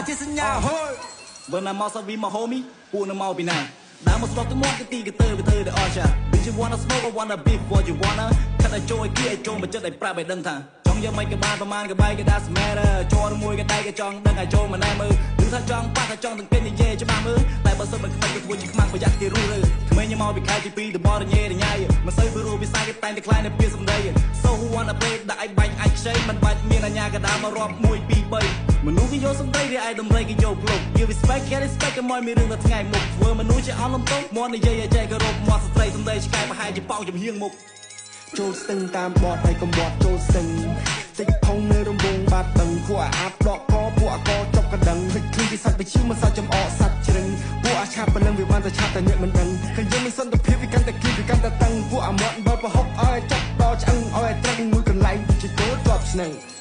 ជាសញ្ញាហូយ When I'm outside with my homie ពួកនឹងមកពីណាដើមមកស្លោះទៅមាត់គេទីគេទៅវាធ្វើតែអស់ចា Bitch, you wanna smoke or wanna beef? What you wanna? ខិតឲ្យចូលឲ្យគៀឲ្យចូលមកចិត្តឲ្យប្រាប់ឲ្យដឹងថាចង់យកមិនក៏បានប្រមាណក៏បែកក៏ doesn't matter ចូលមួយក៏ដៃក៏ចង់ដឹងឲ្យចូលមកណែមើលឬថាចង់ប៉ះថាចង់ទាំងគេនិយាយច្បាស់មើលតែបើសិនមិនខ្មាច់ក៏ធ្វើជាខ្មាំងប្រយ័ត្នគេរុះរើក្មេងមកពីខែទី2តំបរញ៉េរញ៉ៃមិនសូវពីរោះវិស័យគេតែងតែខ្លាចនៅពីសម្ដី So who wanna play ដាក់ឲ្យបាញ់អាចខ្ចីមិនបាច់មានអាញាកដាមករាប់1 2 3មនុស្សគេយកសម្ដីរីឯដំរីគេយកភ្លុក Give respect get respect កុំឲ្យមានរឿងដល់ថ្ងៃមុខធ្វើមនុស្សជាអន់លំទុំមាត់និយាយឲ្យចេះគោរពមាត់ស្ត្រីសម្ដីឆ្កែប្រហែលជាប៉ោងចំហៀងមុខ ចូលស្ទឹងតាមបត់ហើយកុំបត់ចូលស្ទឹងតិចផងនៅរំវងបាត់បឹងពួកអាអាប់ដកកពួកអាកចប់កដឹងភ្លេចខ្លួនជាសត្វវិជាមិនសត្វចំអកសត្វជ្រឹងពួកអាឆាប់ព្រលឹងវាបានតែឆាប់តែអ្នកមិនដឹងឃើញយើងមានសន្តិភាពវាកាន់តែគៀវាកាន់តែតឹងពួកអាមាត់បើប្រហុកឲ្យចាប់ដល់ឆ្អឹងឲ្យត្រឹងមួយកន្លែងជាគោជាប់ឆ្នឹង